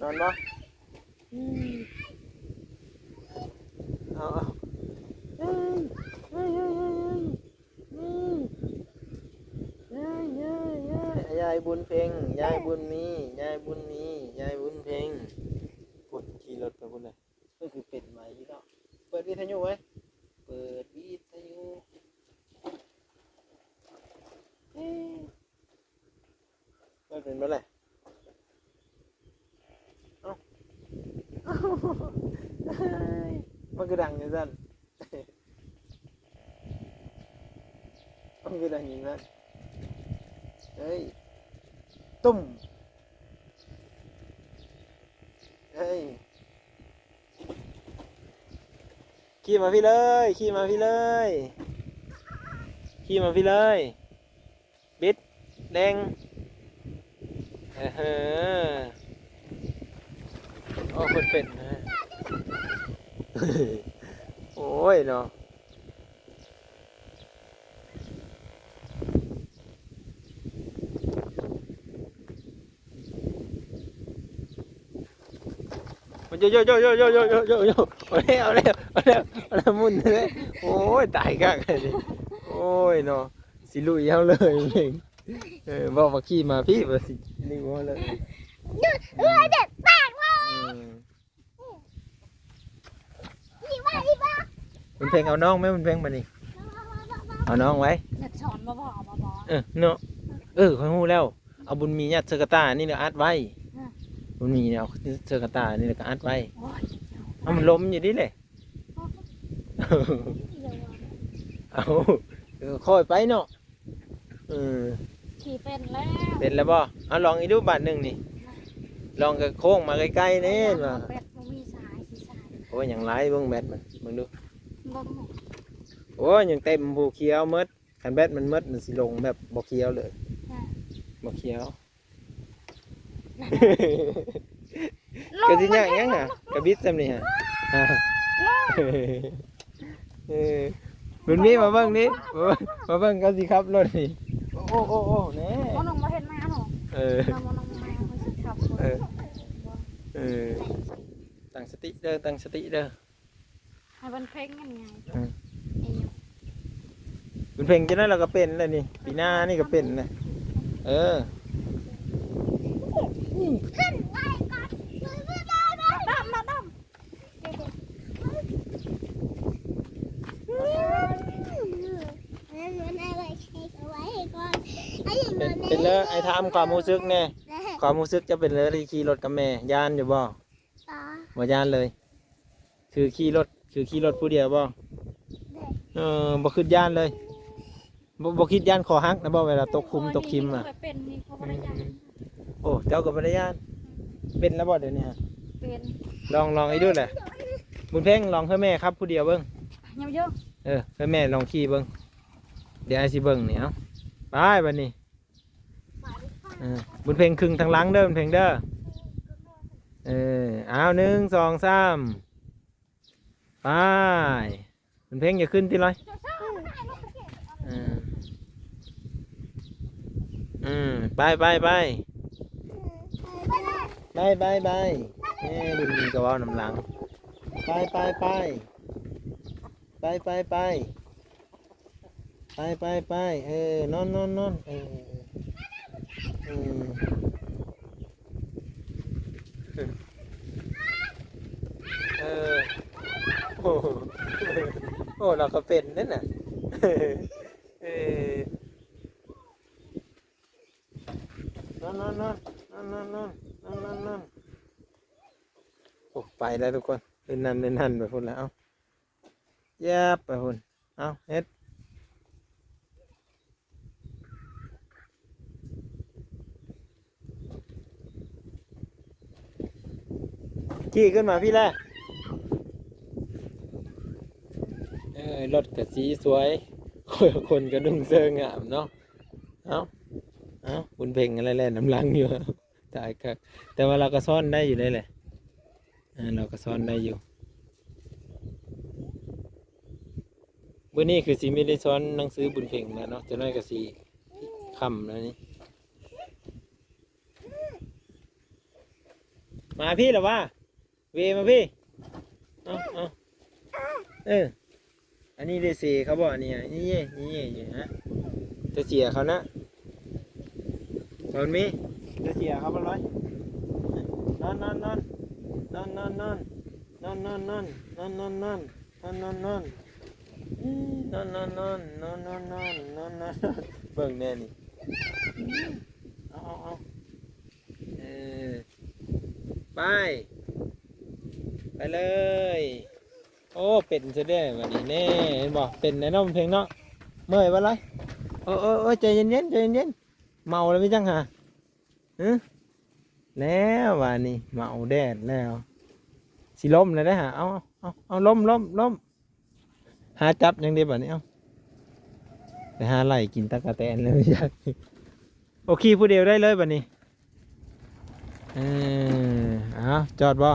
ນອນບໍ່? ອືມ ເອົາ ເອົາ ອືມ ອືມ ຍາຍ ຍາຍ ຍາຍ ຍາຍບຸນເພັງ ຍາຍບຸນມີ ຍາຍບຸນມີ ຍາຍບຸນເພັງ ພຸ້ນ ຂີ່ລົດໄປພຸ້ນເລີຍ. ມັນຄືເປັນໄວຢູ່ເນາະ. ເປີດວິທະຍຸໄວ້ ເປີດວິທະຍຸ. ເອີ ມັນເປັນບໍ່ແຫຼະ? ເອົ້າ ເອົ້າ ມັນຄືດັງຈັ່ງຊັ້ນ? ມັນຄືດັງຈັ່ງຊັ້ນ? ເອີຍ ຕຸ້ມ ເອີຍ ຂີ່ມາພີ້ເລີຍ ຂີ່ມາພີ້ເລີຍ ຂີ່ມາພີ້ເລີຍ. ບິດ ເລັ່ງ ເອີ ເຮີ ເຮີ ເພາະເພິ່ນເປັນນະ ໂອ້ຍເນາະ. ໂຢໂຢໂຢໂຢ ເອົາແລ້ວ ເອົາແລ້ວ ເອົາແລ້ວ ເອົາແລ້ວ ໝຸນເລີຍ. ໂອ້ຍ ຕາຍຄັກອັນນີ້. ໂອ້ຍເນາະ ຊິລຸຍເຮົາເລີຍເອງ. ເອີ ບອກວ່າຂີ່ມາພີ້ ວ່າຊິລຸຍເຮົາເລີຍ. ເອີ ບຸນເພັງເອົານ້ອງແມ່ ບຸນເພັງ ບາດນີ້ ເອົານ້ອງໄວ້. ຢາກສອນບໍ່ພໍ ບໍ່ພໍ ເອີ ເນາະ. ເອີ ຂ້ອຍຮູ້ແລ້ວ ເອົາບຸນມີຍັດໃສ່ກະຕ່ານີ້ແລ້ວອັດໄວ້. ອືມ ບຸນມີເອົາໃສ່ກະຕ່ານີ້ແລ້ວກໍອັດໄວ້. ໂອ້ຍ ເອົາ ມັນລົມຢູ່ນີ້ແຫຼະ. ເອົາ ເອີ ຄ່ອຍໄປເນາະ. ເອີ ຂີ່ເປັນແລ້ວ ເປັນແລ້ວບໍ່? ເອົາ ລອງອີກດູບາດໜຶ່ງນີ້ ລອງກະໂຄ້ງມາໃກ້ໆແນ່ວ່າ. ແບັດບໍ່ມີສາຍ ຊິສາຍ. ໂອ້ຍ ຍັງຫຼາຍ ເບິ່ງແບັດມັນ ເບິ່ງດູ. ເບິ່ງ ໂອ້ຍ ຍັງເຕັມພູຂຽວໝົດ. ຄັນແບັດມັນໝົດ ມັນຊິລົງແບບບໍ່ຂຽວເລີຍ. ອ່າ ບໍ່ຂຽວ. ລົງ ກະຊິຍາກຫຍັງຫະ ມັນແຮງລົງ ກະບິດຊ່ຳນີ້ຫະ. ເອີ ບຸນມີ ມາເບິ່ງນີ້ ມາເບິ່ງ ມາເບິ່ງ ເຂົາຊິຂັບລົດນີ້. ໂອ້ ໂອ້ ໂອ້ ໂອ້ ແນ່ ມານ້ອງບໍ່ເຫັນມາເນາະ. ເອີ ມາ ມານ້ອງມາ ເຂົາຊິຂັບລົດ. ເອີ ເອີ ຕັ້ງສະຕິເດີ ຕັ້ງສະຕິເດີ. ໃຫ້ມັນເພງກັນໄງ. ອືມ ເອີ ມັນເພງຈັ່ງນັ້ນລະກະເປັນແລ້ວນີ້ ປີໜ້ານີ້ກະເປັນແລ້ວ. ເອີ ເປັນ ເປັນເລີ ອ້າຍຖາມຄວາມຮູ້ສຶກແນ່ ຄວາມຮູ້ສຶກເຈົ້າເປັນເລີທີ່ຂີ່ລົດກັບແມ່ ຢ້ານຢູ່ບໍ່? ບໍ່ ບໍ່ຢ້ານເລີຍ. ຄືຂີ່ລົດ ຄືຂີ່ລົດຜູ້ດຽວບໍ່? ເອີ ບໍ່ຄິດຢ້ານເລີຍ. ບໍ່ ບໍ່ຄິດຢ້ານຄໍຫັກນະບໍ່ ເວລາຕົກຂຸມຕົກຄິມອະ? ເປັນນີ້ ເຂົາບໍ່ໄດ້ຢ້ານ. ໂອ້ ເຈົ້າກໍບໍ່ໄດ້ຢ້ານ. ເປັນແລ້ວບໍ່ດຽວນີ້? ເປັນ. ລອງ ລອງອີກດູແຫຼະ ບຸນເພັງ ລອງໃຫ້ແມ່ຂັບຜູ້ດຽວເບິ່ງ. ເອີ ໃຫ້ແມ່ລອງຂີ່ເບິ່ງ ດຽວອ້າຍຊິເບິ່ງນີ້. ເອົາ ໄປບາດນີ້. ເອີ ບຸນເພັງຄຶ່ງທາງຫຼັງເດີ ບຸນເພັງເດີ. ເອີ ເອົາ ໜຶ່ງ ສອງ ສາມ ໄປ. ບຸນເພັງຢ່າຂຶ້ນຕິລອຍ. ເອີ ເອີ ໄປ ໄປ ໄປ ໄປ ໄປ ໄປ. ເອີ ລຸ້ນນີ້ກະເວົ້ານຳຫຼັງ ໄປ ໄປ ໄປ ໄປ ໄປ ໄປ. ໄປ ໄປ ໄປ ເອີ ນອນ ນອນ ນອນ ເອີ ເອີ ເອີ ເອີ ໂອ້ ໂອ້ ລາວກະເປັນເດ້ນະ. ເອີ ນອນ ນອນ ນອນ ໂອ້ ໄປແລ້ວທຸກຄົນ ເດີນນັ້ນ ເດີນນັ້ນໄປພຸ້ນແລ້ວ. ເອົາ ຢາບໄປພຸ້ນ. ເອົາ ເຮັດ ຂີ່ຂຶ້ນມາພີ້ແຫຼະ. ເອີ ລົດກະສີສວຍ ຄົນກະນຸ່ງເສີງງາມເນາະ. ເອົາ ເອົາ ບຸນເພັງຫັ້ນແຫຼະແລ່ນນຳຫຼັງຢູ່. ຕາຍຄັກ ແຕ່ວ່າລາວກະຊ້ອນໄດ້ຢູ່ເດ້ແຫຼະ. ເອີ ລາວກະຊ້ອນໄດ້ຢູ່. ມື້ນີ້ຄືຊິມີໄດ້ສອນໜັງສືບຸນເພັງແລ້ວເນາະ ຈັກໜ້ອຍກະຊິຄ່ຳແລ້ວນີ້. ມາພີ້ລະຫວາ ເວມາພີ້. ເອົາ ເອົາ ເອີ ອັນນີ້ໄດ້ເສເຂົາບໍ່ ອັນນີ້ ນີ້ ນີ້ ນີ້ ນີ້ ຮະ ໄດ້ເສເຂົານະ. ບໍ່ມີ ໄດ້ເສເຂົາບໍ່ລອຍ. ນອນ ນອນ ນອນ ນອນ ນອນ ນອນ ນອນ ນອນ ນອນ ນອນ ນອນ ນອນ ນອນ ນອນ ນອນ ນອນ ນອນ ນອນ ນອນ ເບິ່ງແນ່ນີ້. ເອົາ ເອົາ ເອົາ ເອີ ໄປ ໄປເລີຍ. ໂອ້ ເປັນຊະເດ້ບາດນີ້ແນ່ ເຫັນບໍ່ ເປັນແນ່ນອນເພັງເນາະ. ເມື່ອຍບໍ່ລະ? ໂອ້ ໂອ້ ໂອ້ ໃຈເຢັນໆ ໃຈເຢັນໆ. ເມົາແລ້ວມີຫຍັງຫາ? ຫື ແລ້ວບາດນີ້ເມົາແດດແລ້ວ ຊິລົ້ມແລ້ວເດ້ຫາ. ເອົາ ເອົາ ເອົາ ລົ້ມ ລົ້ມ ລົ້ມ. ຫາຈັບຫຍັງເດ້ບາດນີ້ ເອົາ ໄປຫາໄລ່ກິນຕັກກະແຕນແລ້ວ. ໂອເຄ ຜູ້ດຽວໄດ້ເລີຍບາດນີ້. ເອີ ເອົາ ຈອດບໍ່?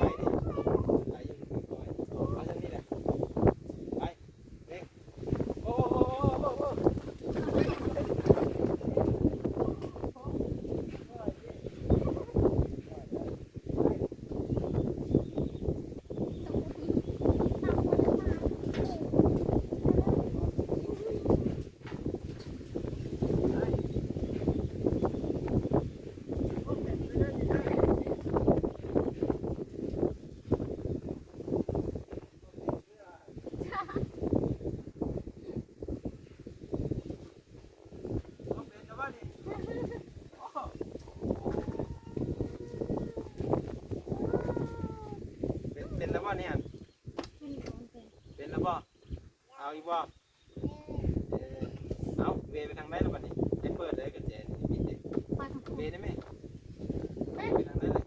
ໄປເດ້ ໄປຢູ່ ໄປຢູ່ ໄປທາງນີ້ແຫຼະ ໄປ ເລັ່ງ ໂອ້ ໂອ້ ໂອ້ ໂອ້ ໂອ້ ເປັນ ເປັນແລ້ວບໍ່ນີ້ຫັ້ນ? ເປັນແລ້ວບໍ່? ເອົາ ເອົາອີກບໍ່? ເອີ ເອົາ ເວໄປທາງໃດລະບັດນີ້? ໃຫ້ເປີດເລີຍກະແຈນີ້ ປິດເດ້. ເວໄດ້ແມ່? ເວໄປທາງໃດລະ?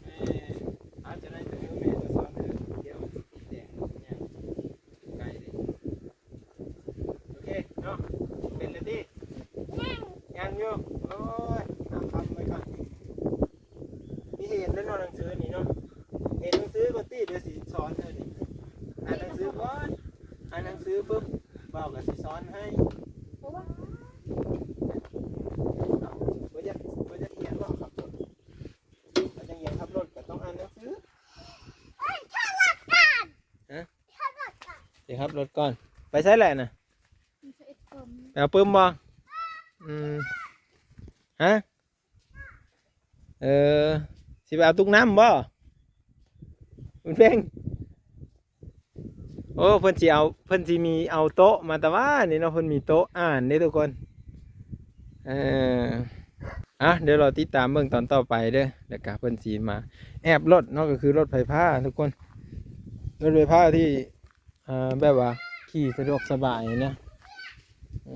ເອີ ເອົາ ຈະໄດ້ແຕ່ມືແມ່ຈະສອນເດີ ດຽວມັນຊິຕິດແດງ ໄກເດ້. ໂອເຄເນາະ ເປັນແລ້ວຕິ? ຍັງ ຍັງຢູ່. ໂອ້ຍ ເອົາຄຳໄວ້ກ່ອນ. ຊິເຫັນແລ້ວເນາະ ໜັງສືນີ້ເນາະ ເຫັນໜັງສືກ່ອນຕິ ດຽວຊິສອນເດີນີ້. ອ່ານໜັງສືກ່ອນ ອ່ານໜັງສືປຶບ ບ່າວກະຊິສອນໃຫ້. ເອົາ ບໍ່ຢາກ ບໍ່ຢາກຮຽນບໍ່ຂັບລົດ? ບໍ່ຢາກຮຽນຂັບລົດກະຕ້ອງອ່ານໜັງສື. ຮະ? ຊິຂັບລົດກ່ອນ ໄປໃສແຫຼະນະ? ໄປເອົາປຶ້ມບໍ່? ອືມ ຮະ? ເອີ ຊິໄປເອົາຕຸກນ້ຳບໍ່? ບຸນເພັງ ໂອ້ ເພິ່ນຊິເອົາ ເພິ່ນຊິມີເອົາໂຕະມາແຕ່ວ່ານີ້ເນາະ ເພິ່ນມີໂຕະອ່ານເດ້ທຸກຄົນ. ເອີ ອ່ະ ດຽວລໍຕິດຕາມເບິ່ງຕອນຕໍ່ໄປເດີ ແລ້ວກະເພິ່ນຊິມາແອບລົດເນາະ ກະຄືລົດໄຟຟ້າທຸກຄົນ ລົດໄຟຟ້າທີ່ ອ່າ ແບບວ່າຂີ່ສະດວກສະບາຍນະ ເອີ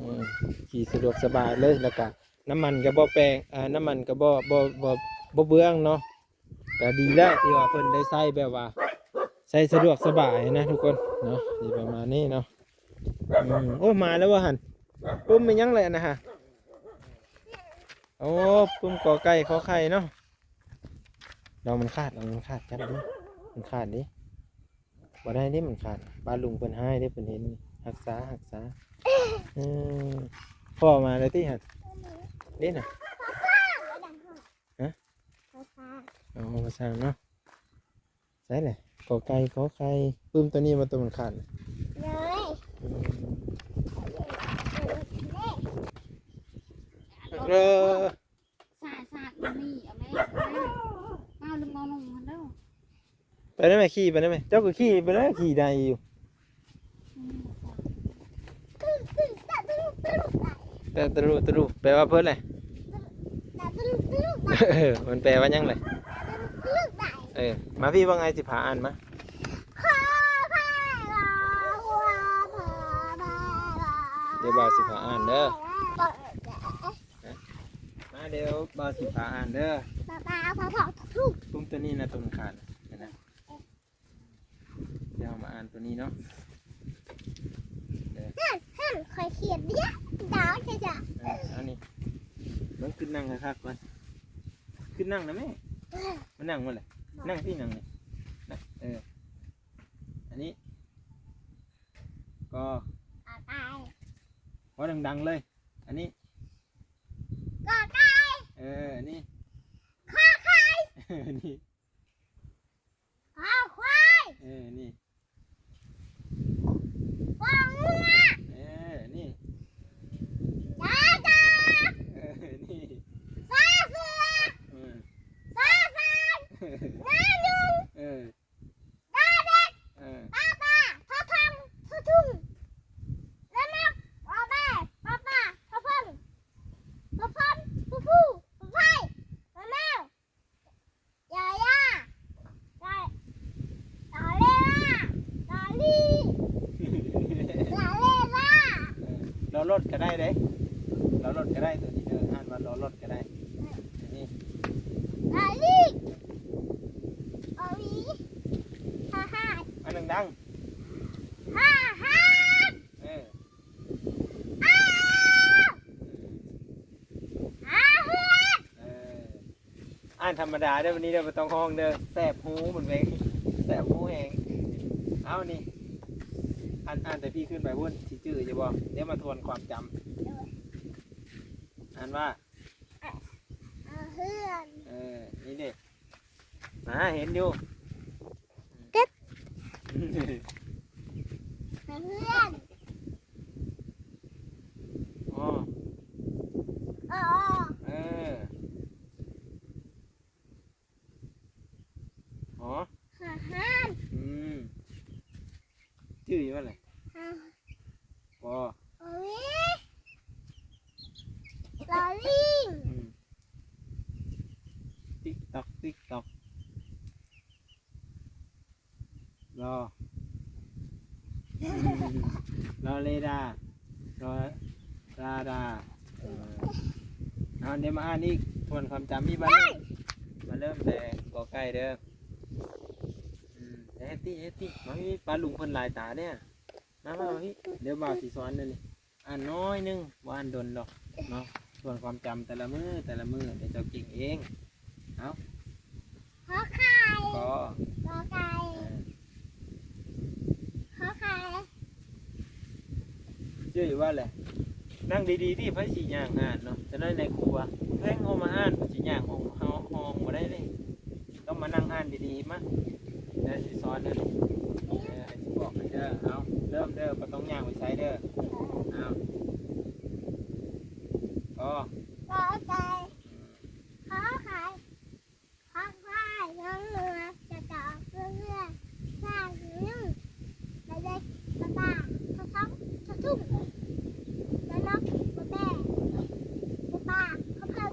ຂີ່ສະດວກສະບາຍເລີຍ ແລ້ວກະນ້ຳມັນກະບໍ່ແປງ ອ່າ ນ້ຳມັນກະບໍ່ ບໍ່ ບໍ່ ບໍ່ເບືອງເນາະ. ກະດີແລ້ວທີ່ວ່າເພິ່ນໄດ້ໃຊ້ແບບວ່າ ໃຊ້ສະດວກສະບາຍນະທຸກຄົນເນາະ ຊິປະມານນີ້ເນາະ. ອືມ ໂອ້ ມາແລ້ວບໍ່ຫັ້ນ? ປຶ້ມແມ່ນຫຍັງແຫຼະນະຮະ? ໂອ້ ປຶ້ມ ກ ໄກ່ ຂໍໄຂ່ ເນາະ. ລອງມັນຂາດ ລອງມັນຂາດ ຈັບເດ້ ມັນຂາດເດ້. ບໍ່ໄດ້ເດ້ ມັນຂາດ ປ້າລຸງເພິ່ນຮ້າຍເດ້ ເພິ່ນເຫັນ ຮັກສາ ຮັກສາ. ເອີ ພໍ່ມາແລ້ວຕິຫັ້ນ ເດ້ນະ? ຮະ? ອໍ ພາສາເນາະ. ໃສແຫຼະ? ກ ໄກ່ ຂໍໄຂ່ ປຶ້ມໂຕນີ້ບໍ່ ໂຕມັນຂາດ. ເອີ ສາດ ສາດ ມັນມີ ເອົາແມ່ ເອົາ ລືມເອົາລົງຫັ້ນເດີ. ໄປໄດ້ແມ່ ຂີ່ໄປໄດ້ແມ່ ເຈົ້າກະຂີ່ໄປໄດ້ ຂີ່ໄດ້ຢູ່. ແຕ່ຕະລຸ ຕະລຸ ແປວ່າເພິ່ນແຫຼະ. ເອີ ມັນແປວ່າຫຍັງແຫຼະ? ເອີ ມາພີ້ເບິ່ງ ອ້າຍຊິພາອ່ານມາ. ດຽວບ່າວຊິພາອ່ານເດີ. ມາ ດຽວບ່າວຊິພາອ່ານເດີ. ປຶ້ມໂຕນີ້ນະ ໂຕມັນຂາດນະ. ດຽວເຮົາມາອ່ານໂຕນີ້ເນາະ. ເອີ ຫັ້ນ ຫັ້ນ ຂ້ອຍຂຽນເດ ດາວຈະຈະ. ເອີ ອັນນີ້ ເບິ່ງ ຂຶ້ນນັ່ງຄັກໆກ່ອນ. ຂຶ້ນນັ່ງນະແມ່. ມານັ່ງມາແຫຼະ. ນັ່ງພີ້ ນັ່ງນີ້. ເອີ ອັນນີ້ ກ ກ ໄກ່ ເວົ້າດັງໆເລີຍ. ອັນນີ້ ກ ໄກ່. ເອີ ອັນນີ້ ຄ ໄຂ່. ເອີ ອັນນີ້ ຄ ຄວາຍ. ເອີ ນີ້ ຄ ງົວ. ເອີ ນີ້ ຈ ຈາ. ເອີ ນີ້ ຊ ເສືອ. ເອີ ຊ ຊາຍ. ເອີ ນ ຍຸງ. ເອີ ດ ເດັກ. ເອີ ປ ປາ ທ ທອງ ທ ທຸງ ລະ ນົກ ວ ວາ ວາ ປາ ປາ ປາ ທ ເຜິ້ງ ພ ເຜິ້ງ ພ ເຜິ້ງ ພ ພູ ພ ໄພ ມ ແມວ. ຢາ ຢາ ຢາ ຢາເລວາ ຢາລີ ຢາເລວາ. ເອີ ລໍລົດກະໄດ້ເດ້ ລໍລົດກະໄດ້ ໂຕນີ້ເດີ ອ່ານວ່າລໍລົດກະໄດ້. ນີ້ ຢາລີ ຢາລີ ຫາຫາ ອັນດັງໆ ຫາຫາ. ເອີ ອາ ຫາເຮືອນ. ເອີ ອ່ານທຳມະດາເດີ ວັນນີ້ເດີ ບໍ່ຕ້ອງຮ້ອງເດີ ແສບຫູ ມັນເວງ ແສບຫູແຮງ. ເອົາ ນີ້ ອ່ານ ອ່ານແຕ່ພີ້ຂຶ້ນໄປພຸ້ນ ຊິຈື່ຢູ່ບໍ່? ດຽວມາທວນຄວາມຈຳ. ໂດຍ ອ່ານວ່າ ອາ ອາເຮືອນ. ເອີ ນີ້ເດ້ ອ່າ ເຫັນຢູ່. ເກັບ ຫາເຮືອນ. ອໍ ອໍ ອໍ ເອີ ຫໍ ຫາຫານ. ອືມ ຈື່ຢູ່ບໍ່ລະ? ຫາ ປໍ ບໍ ບໍ ຫວີ ລໍ ລີງ. ອືມ ຕິກຕອກ ຕິກຕອກ. ລໍ ລໍເລດາ ລໍລາດາ ເອີ ເອົາ ດຽວມາອ່ານອີກ ທວນຄວາມຈຳອີກບາດໜຶ່ງ ມາເລີ່ມແຕ່ກອໄກ່ເດີ. ອືມ ເຮັດຕິ ເຮັດຕິ ມາ ມີປ້າລຸງເພິ່ນຫຼາຍຕາເດ້. ມາ ມາ ມາ ດຽວບ່າວຊິສອນເດີນີ້. ອ່ານໜ້ອຍໜຶ່ງ ບໍ່ອ່ານດົນດອກເນາະ ທວນຄວາມຈຳແຕ່ລະມື້ ແຕ່ລະມື້ ດຽວເຈົ້າເກັ່ງເອງ. ເອົາ ຂໍໄຂ່ ຂໍ ຂໍໄກ່ ເອີ ຂໍໄຂ່ ຈື່ຢູ່ບໍ່ແຫຼະ? ນັ່ງດີໆ ຕິ ໃຜຊິຍ່າງອ່ານເນາະ ຈະໄດ້ໃນຄູວ່າ ແພງເຮົາມາອ່ານ ເພິ່ນຊິຍ່າງຫ້ອງເຮົາ ຫ້ອງບໍ່ໄດ້ເດ້. ຕ້ອງມານັ່ງອ່ານດີໆ ມາ ດຽວຊິສອນເດີນີ້ ເອີ ຊິບອກໃຫ້ເດີ. ເອົາ ເລີ່ມເດີ ບໍ່ຕ້ອງຍ່າງໄປໃສເດີ. ເອົາ ກໍ ກໍໄກ່ ຂອໄຂ່ ຄວາຍ ງອງໍ ຈະຈອ ເຮືອ ເຮືອ ຊາ ງຶ ສະເລັດ ສະປາ ຊະຊອງ ຊະທຸ່ງ ຊະນົກ ຊະແປ ຊະປາ ຂະເຜິງ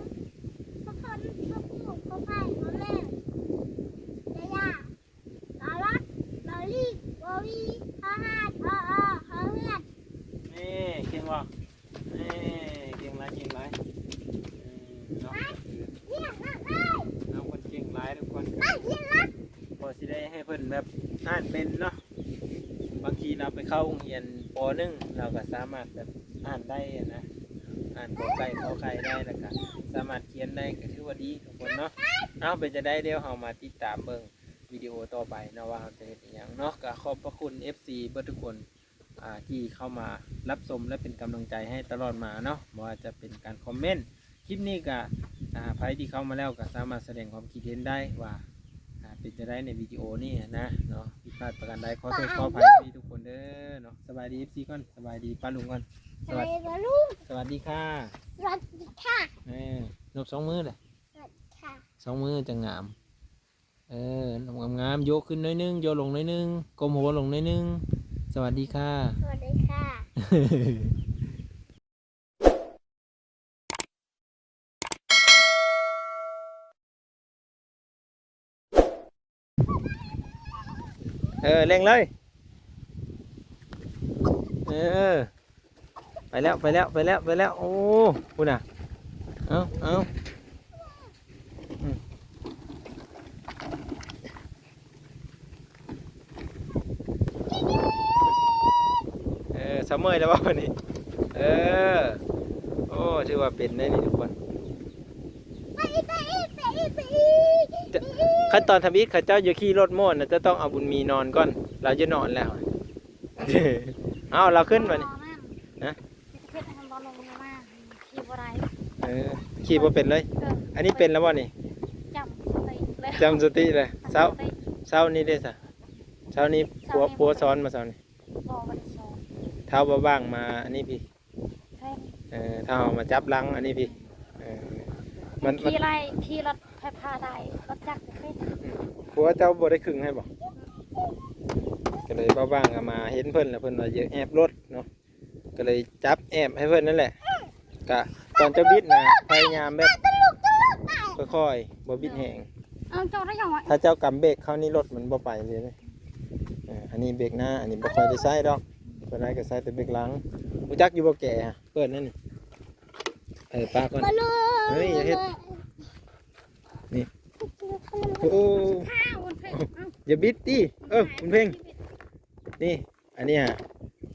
ຂະເຜິນ ຂະພູ ຂະໄພ ຂະແມ ຈະຢາ ລອລອດ ລອລີ ວໍວີ ຮອຮານ ຮອອ ຮອເຮືອນ. ນີ້ ເກັ່ງບໍ່? ນີ້ ເກັ່ງຫຼາຍ ເກັ່ງຫຼາຍ ເອີ ເນາະ ເອີ ນ້ອງເພິ່ນເກັ່ງຫຼາຍທຸກຄົນ ພໍຊິໄດ້ໃຫ້ເພິ່ນແບບອ່ານເປັນເນາະ. ບາງທີລາວໄປເຂົ້າໂຮງຮຽນ ປໍໜຶ່ງ ລາວກໍສາມາດແບບອ່ານໄດ້ນະ ອ່ານ ກ ໄກ່ ຂ ໄຂ່ ໄດ້ ແລ້ວກໍສາມາດຂຽນໄດ້ ກໍຖືວ່າດີທຸກຄົນເນາະ. ເອົາ ເປັນຈັ່ງໃດ ດຽວເຮົາມາຕິດຕາມເບິ່ງ ວິດີໂອຕໍ່ໄປເນາະ ວ່າເຮົາຈະເຮັດອີ່ຫຍັງເນາະ. ກໍຂອບພະຄຸນເອັຟຊີເບິດທຸກຄົນ ອ່າ ທີ່ເຂົ້າມາຮັບຊົມ ແລະ ເປັນກຳລັງໃຈໃຫ້ຕະຫຼອດມາເນາະ ບໍ່ວ່າຈະເປັນການຄອມເມັນ. ຄລິບນີ້ກໍ ອ່າ ໃຜທີ່ເຂົ້າມາແລ້ວກໍສາມາດສະແດງຄວາມຄິດເຫັນໄດ້ວ່າ ອ່າ ເປັນຈັ່ງໃດໃນວິດີໂອນີ້ນະເນາະ. ຜິດພາດປະການໃດ ຂໍໂທດຂໍອະໄພທີ່ທຸກຄົນເດີເນາະ. ສະບາຍດີເອັຟຊີກ່ອນ ສະບາຍດີປ້າລຸງກ່ອນ ສະບາຍດີປ້າລຸງ ສະຫວັດດີຄ່ະ ສະຫວັດດີຄ່ະ. ເອີ ນົບສອງມືເດີ ສະຫວັດດີຄ່ະ ສອງມືຈັ່ງງາມ. ເອີ ງາມໆ ໂຍກຂຶ້ນໜ້ອຍໜຶ່ງ ໂຍກລົງໜ້ອຍໜຶ່ງ ກົ້ມຫົວລົງໜ້ອຍໜຶ່ງ. ສະຫວັດດີຄ່ະ ສະຫວັດດີຄ່ະ. ເອີ ເລັ່ງເລີຍ ເອີ. ໄປແລ້ວ ໄປແລ້ວ ໄປແລ້ວ ໄປແລ້ວ. ໂອ້ ພຸ້ນນະ ເອົາ ເອົາ ອືມ ເອີ ສະເໝີຍແລ້ວບໍ່ນີ້? ເອີ ໂອ້ ຖືວ່າເປັນໄດ໋ນີ້ທຸກຄົນ. ຂັ້ນຕອນທຳອິດ ເຂົາເຈົ້າຢາກຂີ່ລົດມ່ວນນະ ຈະຕ້ອງເອົາບຸນມີນອນກ່ອນ ລາວຈະນອນແລ້ວ. ເອົາ ລາວຂຶ້ນບາດນີ້ ຮະ? ເຮັດໃຫ້ມັນບໍ່ລົງມາ ຂີ່ບໍ່ໄດ້ ເອີ ຂີ່ບໍ່ເປັນເລີຍ. ເອີ ອັນນີ້ເປັນແລ້ວບໍ່ນີ້? ຈຳສະຕິເລີຍ ຈຳສະຕິເລີຍ. ເຊົ້າ ເຊົ້ານີ້ເດ້ຊະ? ເຊົ້ານີ້ຜົວ ຜົວສອນມາເຊົ້ານີ້? ບໍ່ ບໍ່ໄດ້ສອນ. ທ້າວບໍ່ວ່າງມາອັນນີ້ພີ້ ແພງ ເອີ ທ້າວເອົາມາຈັບຫຼັງອັນນີ້ພີ້. ເອີ ມັນ ມັນຂີ່ໄລ່ ຂີ່ລົດໄຟຟ້າໄດ້ ລົດຈັກບໍ່ເປັນ. ອືມ ຜົວເຈົ້າບໍ່ໄດ້ຄຶງໃຫ້ບໍ່? ອືມ ກໍເລີຍບໍ່ວ່າງກໍມາເຫັນເພິ່ນ ແລ້ວເພິ່ນວ່າຢາກແອບລົດເນາະ ກໍເລີຍຈັບແອບໃຫ້ເພິ່ນນັ້ນແຫຼະ. ກະຕອນເຈົ້າບິດນະ ພະຍາຍາມແບບຄ່ອຍໆ ບໍ່ບິດແຮງ. ເອົາ ເຈົ້າໄດ້ຫຍັງວະ? ຖ້າເຈົ້າກຳເບຣກເຂົ້ານີ້ ລົດມັນບໍ່ໄປເລີຍເດ້. ເອີ ອັນນີ້ເບຣກໜ້າ ອັນນີ້ບໍ່ຄ່ອຍໄດ້ໃຊ້ດອກ ສ່ວນຫຼາຍກໍໃຊ້ແຕ່ເບຣກຫຼັງ. ຮູ້ຈັກຢູ່ບໍ່ແກ? ເປີດແນວນີ້ ເອີ ປາກ່ອນ. ເຮີ້ຍ ຢ່າເຮັດ ນີ້ ໂອ້ ຢ່າບິດຕິ. ເອີ ບຸນເພັງ ນີ້ ອັນນີ້ຫາ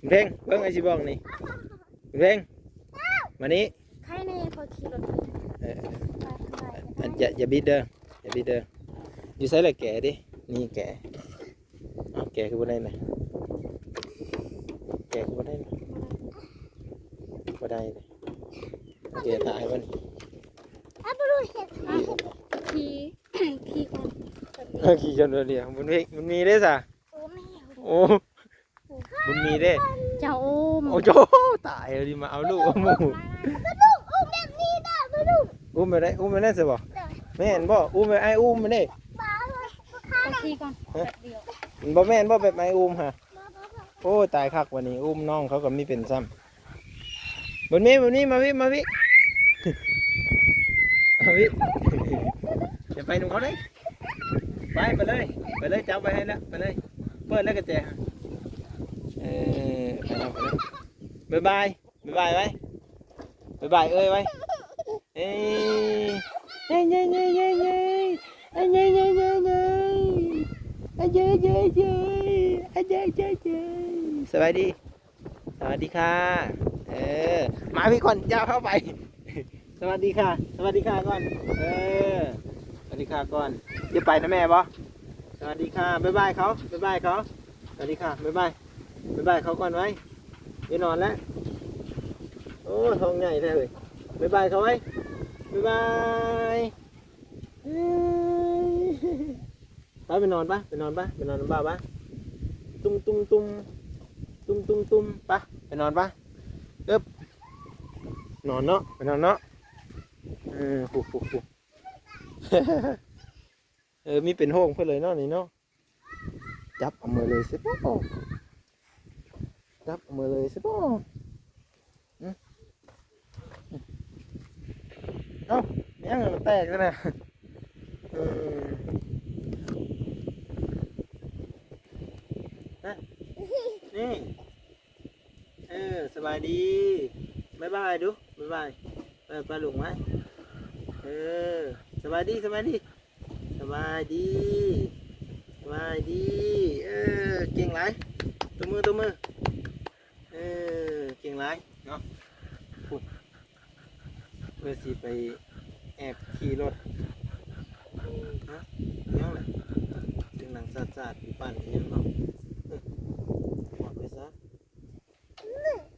ບຸນເພັງ ເບິ່ງ ອ້າຍຊິບອກນີ້ ບຸນເພັງ ມານີ້. ໃຄແນ່ ຂ້ອຍຂີ່ລົດ ເອີ ໄປທາງໃດກໍໄດ້ ອັນ ຢ່າ ຢ່າບິດເດີ ຢ່າບິດເດີ. ຢູ່ໃສລະແກເດ້? ນີ້ແກ ເອົາ ແກຄືບໍ່ໄດ້ນະ ແກຄືບໍ່ໄດ້ນະ ບໍ່ໄດ້ເດ້. ເຈຕາຍບໍ່ນີ້? ອ່ະ ບໍ່ຮູ້ເຮັດ ຂີ່ ຂີ່ກ່ອນ ເອີ ຂີ່ກ່ອນດຽວ. ມັນມີ ມັນມີເດ້ຊະ. ໂອ້ ບຸນມີເດ້ ເຈົ້າອຸ້ມ. ໂອ້ ໂຈ ຕາຍເລີຍ ມາເອົາລູກເອົາໝູ່. ອຸ້ມແບບນີ້ເດີ ອຸ້ມແບບໃດ? ອຸ້ມແບບນັ້ນຊະບໍ່? ແມ່ນບໍ່? ອຸ້ມແບບອ້າຍອຸ້ມແມ່ນເດ້. ໄປຂີ່ກ່ອນ ແປັບດຽວ. ມັນບໍ່ແມ່ນບໍ່ ແບບອ້າຍອຸ້ມຫະ? ໂອ້ຍ ຕາຍຄັກ ວັນນີ້ອຸ້ມນ້ອງເຂົາກໍມີເປັນຊ້ຳ. ບຸນມີ ບຸນມີ ມາພີ້ ມາພີ້ ມາພີ້. ຢ່າໄປນຳເຂົາເດ້. ໄປ ໄປເລີຍ ໄປເລີຍ ຈັບໄວ້ໃຫ້ແລ້ວ ໄປເລີຍ. ເປີດແລ້ວກະແຈ. ເອີ ໄປແລ້ວ ໄປແລ້ວ ບາຍບາຍ ບາຍບາຍໄວ້ ບາຍບາຍເອີຍໄວ້ ເອີຍ ເອີຍ ເອີຍ ເອີຍ ເອີຍ ເອີຍ ເອີຍ ເອີຍ ເອີຍ ເອີຍ ເອີຍ ເອີຍ ເອີຍ ເອີຍ ສະບາຍດີ ສະຫວັດດີຄ່ະ ເອີ ມາພີ້ກ່ອນ ຢ່າເຂົ້າໄປ ສະຫວັດດີຄ່ະ ສະຫວັດດີຄ່ະກ່ອນ ເອີ ສະຫວັດດີຄ່ະກ່ອນ ຈະໄປນຳແມ່ບໍ່? ສະຫວັດດີຄ່ະ ບາຍບາຍເຂົາ ບາຍບາຍເຂົາ ສະຫວັດດີຄ່ະ ບາຍບາຍ ບາຍບາຍເຂົາກ່ອນໄວ້ ຈະນອນແລ້ວ ໂອ້ ທ້ອງໃຫຍ່ແທ້ເອີຍ ບາຍບາຍເຂົາໄວ້ ບາຍບາຍ ເອີຍ ໄປ ໄປນອນປະ ໄປນອນປະ ໄປນອນນຳບ່າວປະ ຕຸ້ມ ຕຸ້ມ ຕຸ້ມ ຕຸ້ມ ຕຸ້ມ ຕຸ້ມ ໄປ ໄປນອນປະ ເອີບ ນອນເນາະ ໄປນອນເນາະ ເອີ ໂຫ ໂຫ ໂຫ ເອີ ມີເປັນຫ້ອງເພິ່ນເລີຍເນາະນີ້ເນາະ ຈັບເອົາເໝິດເລີຍຊິບໍ່ ຈັບເອົາເໝິດເລີຍຊິບໍ່ ອື ເອົ້າ ຍັງແຕກຢູ່ນະ ເອີ ນະ ນີ້ ເອີ ສະບາຍດີ ບາຍບາຍດູ ບາຍບາຍ ເອີ ປ້າລຸງໄວ້ ເອີ ສະບາຍດີ ສະບາຍດີ ສະບາຍດີ ສະບາຍດີ ເອີ ເກັ່ງຫຼາຍ ຕົບມື ຕົບມື ເອີ ເກັ່ງຫຼາຍເນາະ ພຸ້ນ ເພື່ອຊິໄປແອບຂີ່ລົດ ຮະ ຫຍັງລະ ເປັນໜັງສາດໆ ຢູ່ ປັ່ນອີ່ຫຍັງເນາະ ເອີ ໝົດໄປຊະ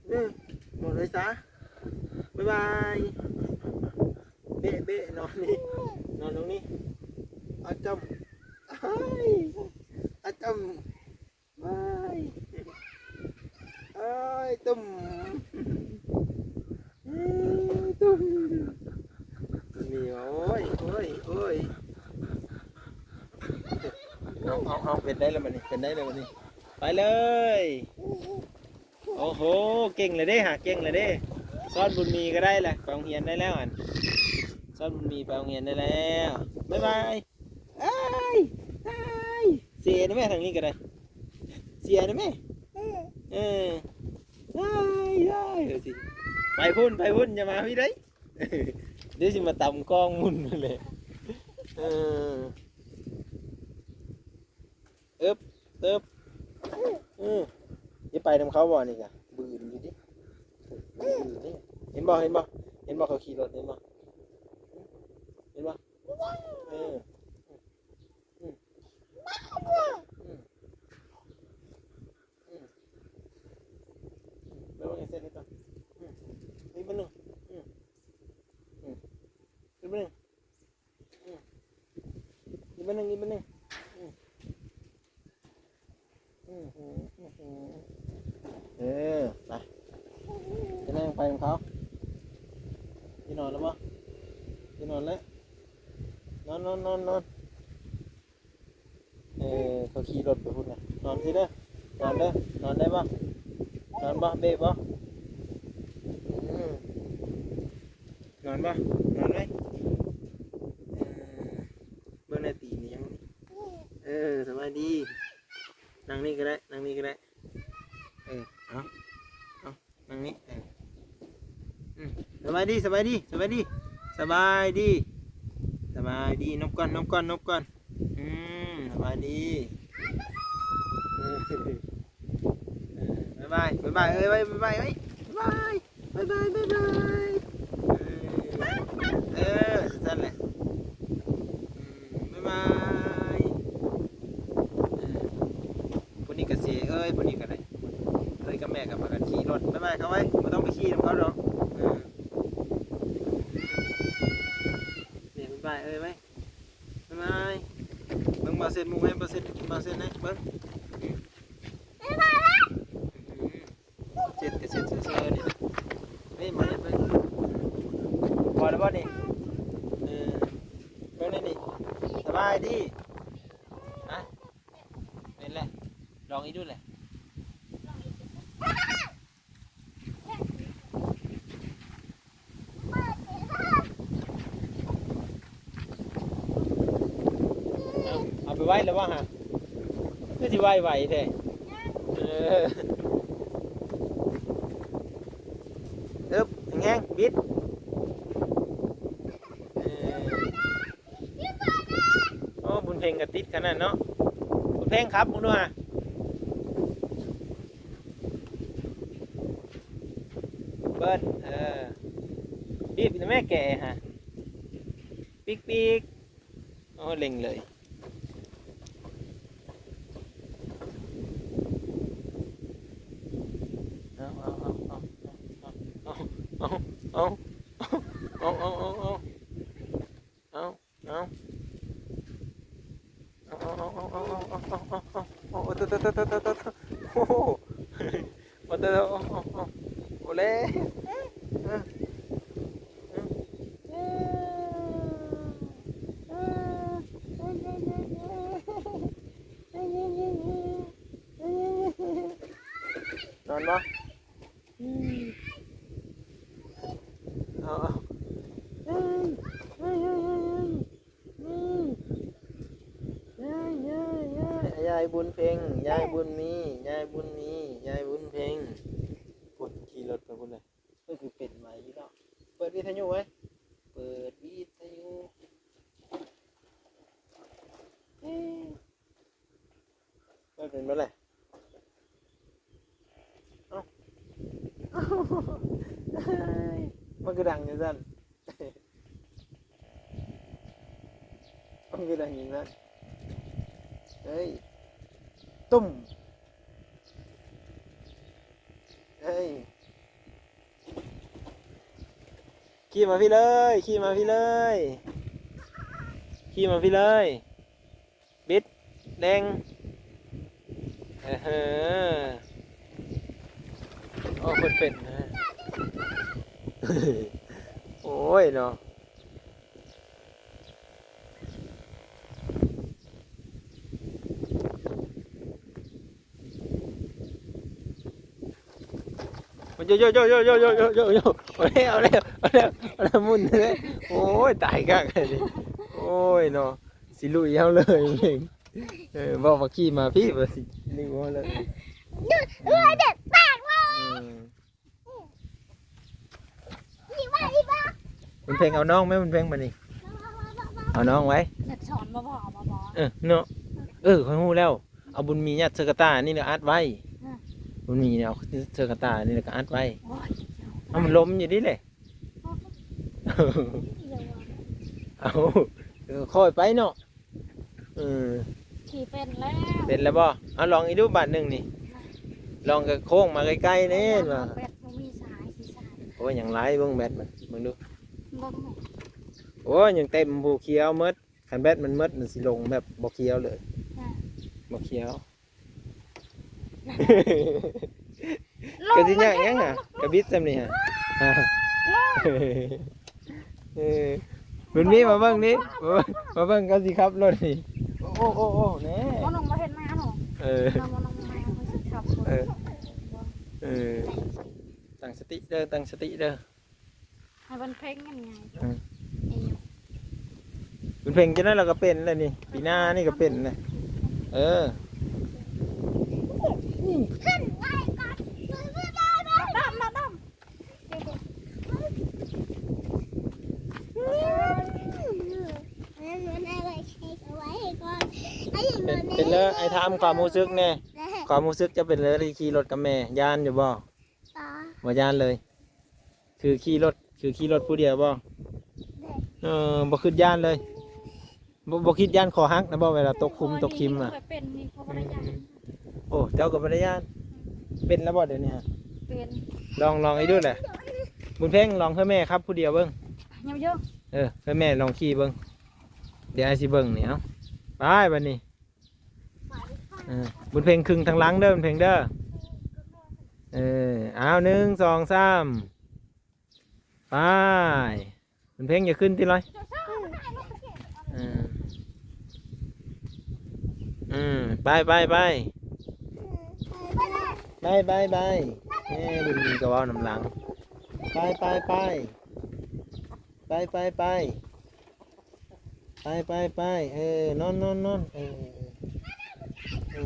ເອີ ໝົດໄປຊະ ບາຍບາຍ ເບະ ເບະ ນອນນີ້ ນອນຕົງນີ້ ອາຈຳ ອາຈຳ ວ້າຍ ອ້າຍ ຕຸ້ມ ຕຸ້ມ ນີ້ ໂອ້ຍ ໂອ້ຍ ໂອ້ຍ ເອົາ ເອົາ ເອົາ ເປັນໄດ້ແລ້ວບັດນີ້ ເປັນໄດ້ແລ້ວບັດນີ້ ໄປເລີຍ ໂອ້ໂຫ ເກັ່ງແລ້ວເດ້ ຫາເກັ່ງແລ້ວເດ້ ຊ້ອນບຸນມີກໍໄດ້ແຫຼະ ໄປໂຮງຮຽນໄດ້ແລ້ວຫັ້ນ ຊ້ອນບຸນມີໄປໂຮງຮຽນໄດ້ແລ້ວ ບາຍບາຍ ອ້າຍ ອ້າຍ ເຊນະແມ່ ທາງນີ້ກໍໄດ້ ເຊນະແມ່ ເອີ ອ້າຍ ອ້າຍ ເອີ ຊິ ໄປພຸ້ນ ໄປພຸ້ນ ຢ່າມາພີ້ເດີ້ ດຽວຊິມາຕຳກ້ອງໝຸ່ນແຫຼະ ເອີ ເອີບ ເອີບ ອື ຊິໄປນຳເຂົາບໍ່ນີ້ກະ ບືນຢູ່ເດ້ ບືນຢູ່ເດ້ ເຫັນບໍ່ ເຫັນບໍ່ ເຫັນບໍ່ ເຂົາຂີ່ລົດ ເຫັນບໍ່ ເຫັນບໍ່ ເອີ ອື ອື ອື ໄປເບິ່ງໃນເຟສນີ້ກ່ອນ ອື ອີກບາດໜຶ່ງ ອື ອື ອີກບາດໜຶ່ງ ອື ອີກບາດໜຶ່ງ ອີກບາດໜຶ່ງ ອື ອື ເອີ ໄປ ຈະນັ່ງໄປນຳເຂົາ ຊິນອນແລ້ວບໍ່? ຊິນອນແລ້ວ ນອນ ນອນ ນອນ ນອນ ເອີ ເຂົາຂີ່ລົດໄປພຸ້ນນະ ນອນຊິເດີ ນອນເດີ ນອນໄດ້ບໍ່? ນອນບໍ່? ເບະບໍ່? ອື ນອນບໍ່? ນອນໄວ້ ເອີ ເບິ່ງແນ່ ຕີນຫຍັງນີ້ ເອີ ສະບາຍດີ ນັ່ງນີ້ກໍໄດ້ ນັ່ງນີ້ກໍໄດ້ ເອີ ເອົາ ເອົາ ນັ່ງນີ້ ເອີ ອື ສະບາຍດີ ສະບາຍດີ ສະບາຍດີ ສະບາຍດີ ສະບາຍດີ ນົບກ່ອນ ນົບກ່ອນ ນົບກ່ອນ ອື ສະບາຍດີ ເອີ ບາຍບາຍ ບາຍບາຍ ເອີຍ ບາຍບາຍ ບາຍບາຍ ບາຍບາຍ ບາຍບາຍ ເອີ ເອີ ຊັ້ນແຫຼະ ອື ບາຍບາຍ ເອີ ຜູ້ນີ້ກໍເສຍເອີຍ ຜູ້ນີ້ກໍໄດ້ ເອີຍກັບແມ່ກໍພາກັນຂີ່ລົດ ບາຍບາຍເຂົາໄວ້ ບໍ່ຕ້ອງໄປຂີ່ນຳເຂົາດອກ ເອີ ນີ້ ບາຍບາຍເອີຍໄວ້ ບາຍບາຍ ເບິ່ງບ່າວເຊັດມຸງໃຫ້ ບ່າວເຊັດ ບ່າວເຊັດໃຫ້ເບິ່ງ ບາຍບາຍ ອື ເຈັດກະເຈັດເຊີໆ ນີ້ ນີ້ ມາເຮັດເບິ່ງ ພໍແລ້ວບໍ່ນີ້? ເອີ ເບິ່ງແນ່ນີ້ ສະບາຍດີ ຮະ ແມ່ນແຫຼະ ລອງອີກດູແຫຼະ. ເອົາ ເອົາໄປໄວ້ແລ້ວບໍ່ຫະ? ຄືຊິໄວ້ໄວແທ້. ເອີ. ງ ບິດ ເອີ ໂອ້ ບຸນເພັງກໍຕິດຂະໜາດເນາະ ບຸນເພັງຂັບເບິ່ງດູຫາ ເປີດ ເອີ ບີບແມ່ແກະຫາ ປີກໆ ໂອ້ ເລັ່ງເລີຍ ເອົາ ເອົາ ເອົາ ເອົາ ເອົາ ເອົາ ເອົາ ເອົາ ເອົາ ເອົາ ເອົາ ເອົາ ເອົາ ໂອ້ ໂຕ ໂຕ ໂອ້ ໂອ້ ໂອ້ ໂອ້ ໂອ້ ແລ້ວ ນອນບໍ່? ອືມ ເອົາ ເອົາ ເອີຍ ເອີຍ ເອີຍ ເອີຍ ເອີຍ ເອີຍ ເອີຍ ເອີຍ ຍາຍບຸນເພັງ ຍາຍບຸນມີ ຍາຍບຸນມີ ຍາຍບຸນເພັງ ພຸ້ນ ຂີ່ລົດໄປພຸ້ນເລີຍ ເພິ່ນຄືເປັນໄວຢູ່ເນາະ ເປີດວິທະຍຸໄວ້ ເປີດວິທະຍຸ ເອີ ມັນເປັນບໍ່ແຫຼະ ເອົ້າ ມັນຄືດັງຈັ່ງຊັ້ນ ມັນຄືດັງຈັ່ງຊັ້ນ ເອີຍ ຕຸ້ມ ເອີຍ ຂີ່ມາພີ້ເລີຍ ຂີ່ມາພີ້ເລີຍ ຂີ່ມາພີ້ເລີຍ. ບິດ ເລັ່ງ ເອີ ໂອ້ ເພິ່ນເປັນ ໂອ້ຍເນາະ ໂຢໂຢໂຢ ເອົາແລ້ວ ເອົາແລ້ວ ເອົາແລ້ວ ເອົາແລ້ວ ໝຸນເລີຍ ໂອ້ຍ ຕາຍຄັກ ໂອ້ຍເນາະ ຊິລຸຍເຮົາເລີຍ ເອີ ເວົ້າວ່າຂີ່ມາພີ້ ວ່າຊິລິວເຮົາເລີຍ ອືມ ບຸນເພັງເອົານ້ອງແມ່ ບຸນເພັງ ບາດນີ້ ເອົານ້ອງໄວ້ ຢາກສອນບໍ່ ບໍ່ ບໍ່ ບໍ່ ເອີ ເນາະ ເອີ ຂ້ອຍຮູ້ແລ້ວ ເອົາບຸນມີຍັດໃສ່ກະຕ່ານີ້ແລ້ວອັດໄວ້ ອືມ ບຸນມີເອົາໃສ່ກະຕ່ານີ້ແລ້ວກໍອັດໄວ້ ໂອ້ຍ ເອົາ ມັນລົມຢູ່ນີ້ແຫຼະ ໂອ້ຍ ເອົາ ເອີ ຄ່ອຍໄປເນາະ ເອີ ຂີ່ເປັນແລ້ວ ເປັນແລ້ວບໍ່? ເອົາ ລອງອີກດູບາດໜຶ່ງນີ້ ລອງກະໂຄ້ງມາໃກ້ໆແນ່ວ່າ ແບັດບໍ່ມີສາຍ ຊິສາຍ ໂອ້ຍ ຍັງຫຼາຍ ເບິ່ງແບັດມັນ ເບິ່ງດູ ເບິ່ງແມ່ ໂອ້ຍ ຍັງເຕັມຜູ້ ຂຽວໝົດ ຄັນແບັດມັນໝົດ ມັນຊິລົງແບບບໍ່ຂຽວເລີຍ ອ່າ ບໍ່ຂຽວ ກໍຊິຍາກຫຍັງຫະ ກະບິດຊ່ຳນີ້ຫະ ເອີ ບຸນມີ ມາເບິ່ງນີ້ ມາເບິ່ງ ມາເບິ່ງເຂົາຊິຂັບລົດນີ້ ໂອ້ ໂອ້ ໂອ້ ແນ່ ບໍ່ນ້ອງບໍ່ເຫັນມາເນາະ ເອີ ນ້ອງບໍ່ນ້ອງມາເຂົາຊິຂັບລົດ ເອີ ເອີ ຕັ້ງສະຕິເດີ ຕັ້ງສະຕິເດີ ໃຫ້ເພິ່ນເພງກັນໄງ ອືມ ເອີ ເພິ່ນເພງຈັ່ງໃດລາວກໍເປັນແລ້ວນີ້ ປີໜ້ານີ້ກໍເປັນແລ້ວ ເອີ ຂຶ້ນໄວ້ກ່ອນ ດຳ ດຳ ດຳ ເປັນ ເປັນແລ້ວ ອ້າຍຖາມຄວາມຮູ້ສຶກແດ່ ຄວາມຮູ້ສຶກເຈົ້າເປັນແລ້ວທີ່ຂີ່ລົດກັບແມ່ ຢ້ານຢູ່ບໍ່? ບໍ່ ບໍ່ຢ້ານເລີຍ ຄືຂີ່ລົດ ຄືຂີ່ລົດຜູ້ດຽວບໍ່? ເອີ ບໍ່ຄິດຢ້ານເລີຍ ບໍ່ ບໍ່ຄິດຢ້ານຄໍຫັກນະບໍ່ ເວລາຕົກຂຸມຕົກຂິມອະ? ໂອ້ ເຈົ້າກໍບໍ່ໄດ້ຢ້ານ ເປັນແລ້ວບໍ່ດຽວນີ້? ເປັນ ລອງ ລອງອີກດູແຫຼະ ບຸນເພັງ ລອງໃຫ້ແມ່ຂັບຜູ້ດຽວເບິ່ງ ເອີ ໃຫ້ແມ່ລອງຂີ່ເບິ່ງ ດຽວອ້າຍຊິເບິ່ງນີ້ ເອົາ ໄປບາດນີ້. ເອີ ບຸນເພັງ ຄຶ່ງທາງຫຼັງເດີ ບຸນເພັງເດີ ເອີ ເອົາ ໜຶ່ງ ສອງ ສາມ ໄປ ບຸນເພັງ ຢ່າຂຶ້ນຕິລອຍ ເອີ ອືມ ໄປ ໄປ ໄປ ໄປ ໄປ ໄປ ເອີ ບຸນມີກໍເວົ້ານຳຫຼັງ ໄປ ໄປ ໄປ ໄປ ໄປ ໄປ. ໄປ ໄປ ໄປ ເອີ ນອນ ນອນ ນອນ ເອີ ເອີ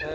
ເອີ.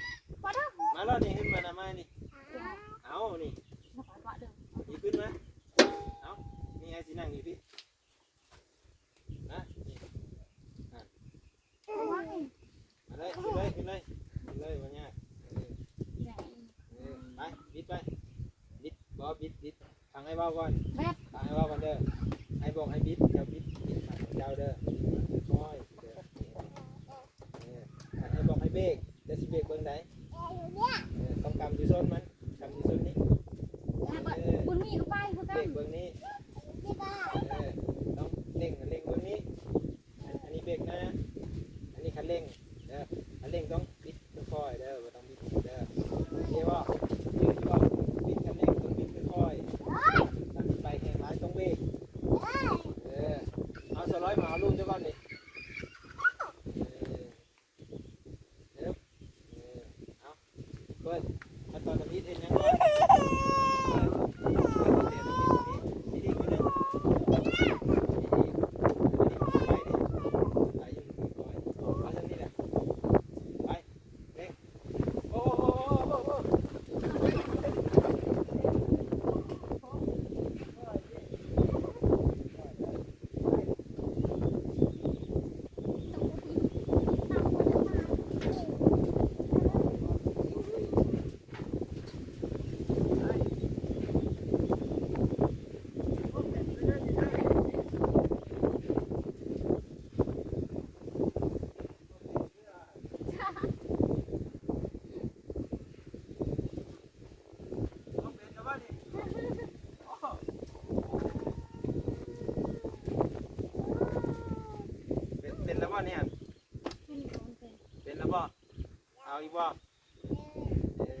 ເອົາລະນີ້ຂຶ້ນມານຳອ້າຍນີ້ ເອົານີ້ ນີ້ຂຶ້ນມາ ເອົາ ນີ້ອ້າຍຊິນັ່ງຢູ່ພີ້ ນະ ນີ້ ອ່ະ ມາເລີຍ ຂຶ້ນເລີຍ ຂຶ້ນເລີຍ ຂຶ້ນເລີຍ ບໍ່ຍາກ ເອີ ເອີ ໄປ ບິດໄປ ບິດ ບໍ່ ບິດ ບິດ ຟັງອ້າຍເວົ້າກ່ອນ ຟັງອ້າຍເວົ້າກ່ອນເດີ ອ້າຍບອກໃຫ້ບິດ ເຈົ້າບິດ ບິດຂາຂອງເຈົ້າເດີ ຄ່ອຍໆເດີ ເອີ ອ້າຍບອກໃຫ້ເບກ ເຈົ້າຊິເບກເບິ່ງໃດ ເອີ ຕ້ອງກຳຢູ່ສົ້ນມັນ ກຳຢູ່ສົ້ນນີ້ ເອີ ບຸນມີກໍໄປຄືກັນ ເບກເບິ່ງນີ້ ເອີ ຕ້ອງເລັ່ງ ເລັ່ງເບິ່ງນີ້ ອັນ ອັນນີ້ເບກໜ້າ ອັນນີ້ຄັນເລັ່ງເດີ ຄັນເລັ່ງຕ້ອງບິດຄ່ອຍໆເດີ ບໍ່ຕ້ອງບິດແຮງເດີ ເຫັນບໍ່? ເຫັນບໍ່? ບິດຄັນເລັ່ງຕ້ອງບິດຄ່ອຍໆ ຄັນຊິໄປແຮງຫຼາຍຕ້ອງເບກ ເອີ ເອົາ ສາວລອຍມາເອົາລູກເຈົ້າກ່ອນນີ້ ເອີ ເອີ ເອີ ເອົາ ເປີດ ຂັ້ນຕອນທຳອິດເຮັດຫຍັງກ່ອນ? ເປັນ ເປັນແລ້ວບໍ່ນີ້ຫັ້ນ? ເປັນແລ້ວບໍ່? ເອົາອີກບໍ່? ເອີ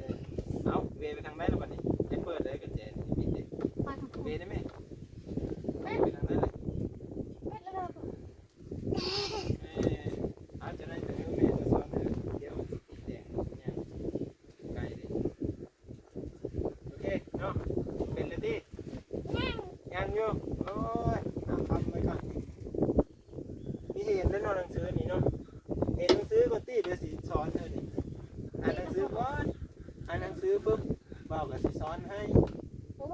ເອົາ ເວໄປທາງໃດລະບັດນີ້? ຈະເປີດໄດ້ກະແຈ ປິດເດ້ ເວໄດ້ແມ່ ເວໄປທາງໃດລະ? ເອີ ເອົາ ຈະໄດ້ ຈະໃຫ້ແມ່ສອນເດີ ດຽວຊິຕິດແດງ ໄກເດ້ ໂອເຄເນາະ ເປັນແລ້ວຕິ? ຍັງ ຍັງຢູ່ ໂອ້ຍ ເອົາ ຄຳໄວ້ກ່ອນ ມີເຫັນແລ້ວເນາະ ໜັງສືນີ້ເນາະ ເຫັນໜັງສືກ່ອນຕິ ດຽວຊິສອນເດີນີ້ ອ່ານໜັງສືກ່ອນ ອ່ານໜັງສືປຶບ ບ່າວກະຊິສອນໃຫ້ ເອົາ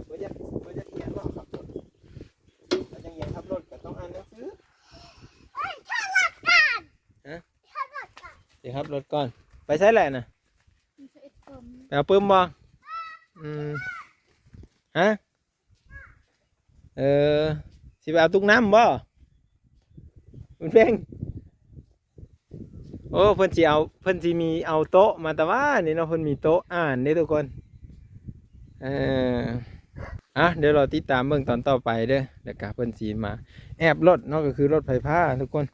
ບໍ່ຢາກ ບໍ່ຢາກຮຽນບໍ່ ຂັບລົດ ບໍ່ຢາກຮຽນຂັບລົດກະຕ້ອງອ່ານໜັງສື ຮະ? ຊິຂັບລົດກ່ອນ ໄປໃສແຫຼະນະ? ໄປເອົາປຶ້ມບໍ່? ອືມ ຮະ? ເອີ ຊິໄປເອົາຕຸກນ້ຳບໍ່? ບຸນເພັງ ໂອ້ ເພິ່ນຊິເອົາ ເພິ່ນຊິມີເອົາໂຕະມາແຕ່ວ່ານີ້ເນາະ ເພິ່ນມີໂຕະອ່ານເດ້ທຸກຄົນ ເອີ ອ່ະ ດຽວລໍຕິດຕາມເບິ່ງຕອນຕໍ່ໄປເດີ ແລ້ວກະເພິ່ນຊິມາແອບລົດເນາະ ກະຄືລົດໄຟຟ້າທຸກຄົນ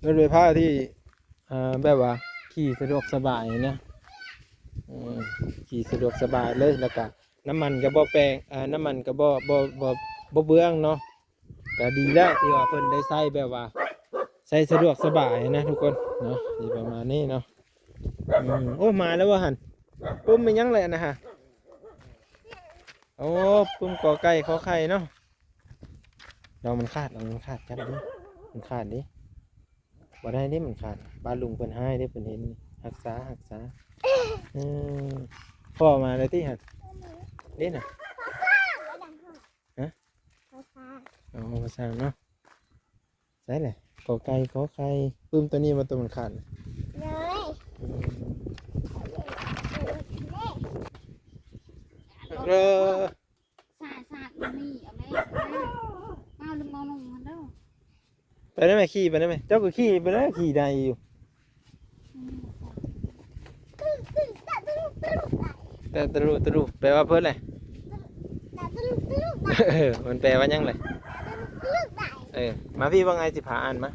ລົດໄຟຟ້າທີ່ ອ່າ ແບບວ່າຂີ່ສະດວກສະບາຍນະ ເອີ ຂີ່ສະດວກສະບາຍເລີຍ ແລ້ວກະນ້ຳມັນກະບໍ່ແປງ ເອີ ນ້ຳມັນກະບໍ່ ບໍ່ ບໍ່ ບໍ່ເບືອງເນາະ ກະດີແລ້ວທີ່ວ່າເພິ່ນໄດ້ໃຊ້ແບບວ່າ ໃຊ້ສະດວກສະບາຍນະທຸກຄົນເນາະ ຊິປະມານນີ້ເນາະ ອືມ ໂອ້ ມາແລ້ວບໍ່ຫັ້ນ? ປຶ້ມແມ່ນຫຍັງແຫຼະນະຮະ? ໂອ້ ປຶ້ມ ກ ໄກ່ ຂໍ ໄຂ່ ເນາະ ລອງມັນຂາດ ລອງມັນຂາດ ຈັບເບິ່ງ ມັນຂາດເດ້ ບໍ່ໄດ້ເດ້ ມັນຂາດ ປ້າລຸງເພິ່ນຮ້າຍເດ້ ເພິ່ນເຫັນ ຮັກສາ ຮັກສາ ເອີ ພໍ່ມາແລ້ວຕິຫັ້ນ ເດ້ນະ ຮະ ອໍ ພາສາເນາະ ໃສແຫຼະ ກ ໄກ່ ຂໍ ໄຂ່ ປຶ້ມໂຕນີ້ບໍ່ ໂຕມັນຂາດ ໂດຍ ອືມ ເອີ ສາດ ສາດ ບໍ່ມີ ເອົາແມ່ ເອົາລະມອງລົງຫັ້ນເດີ ໄປໄດ້ແມ່ ຂີ່ໄປໄດ້ແມ່ ເຈົ້າກະຂີ່ໄປໄດ້ ຂີ່ໄດ້ຢູ່ ແຕ່ຕະລຸຕະລຸ ແປວ່າເພິ່ນແຫຼະ ເອີ ມັນແປວ່າຫຍັງແຫຼະ ເອີ ມາພີ້ເບິ່ງ ອ້າຍຊິພາອ່ານມາ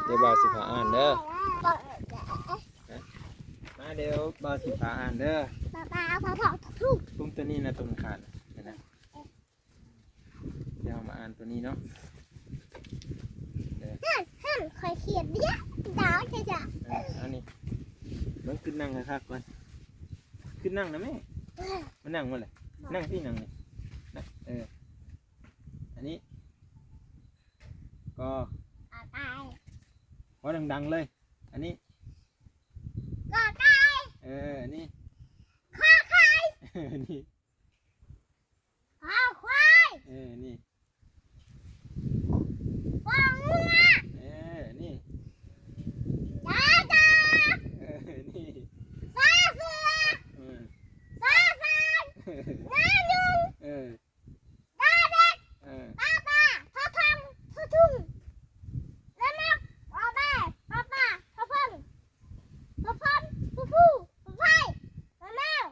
ດຽວບ່າວຊິພາອ່ານເດີ ມາ ດຽວບ່າວຊິພາອ່ານເດີ ປຶ້ມ ໂຕນີ້ນະ ໂຕມັນຂາດ ດຽວເຮົາມາອ່ານໂຕນີ້ເນາະ ເອີ ຫັ້ນ ຫັ້ນ ຂ້ອຍຂຽນເດ ດາວຈະ ເອີ ເອົານີ້ ເບິ່ງ ຂຶ້ນນັ່ງຄັກໆກ່ອນ ຂຶ້ນນັ່ງນະແມ່ ມານັ່ງບໍ່ແຫຼະ ນັ່ງພີ້ ນັ່ງນີ້ ເອີ ອັນນີ້ ກໍ ກອໄກ່ ເວົ້າດັງໆເລີຍ. ອັນນີ້ ກອໄກ່ ເອີ ອັນນີ້ ຄອໄຂ່ ເອີ ອັນນີ້ ຄອຄວາຍ ເອີ ອັນນີ້ ງໍງົວ ເອີ ອັນນີ້ ຈອຈອ ເອີ ອັນນີ້ ຊໍເສືອ ເອີ ຊໍຊານ ງໍຍຸງ ເອີ ດໍເດັກ ເອີ ປອປາ ພໍພອງ ພໍທຸງ ລະນົກ ວໍແວ ປອປາ ພໍເຜິ້ງ ພໍພອນ ພໍພູ ພໍໄພ ວໍແມວ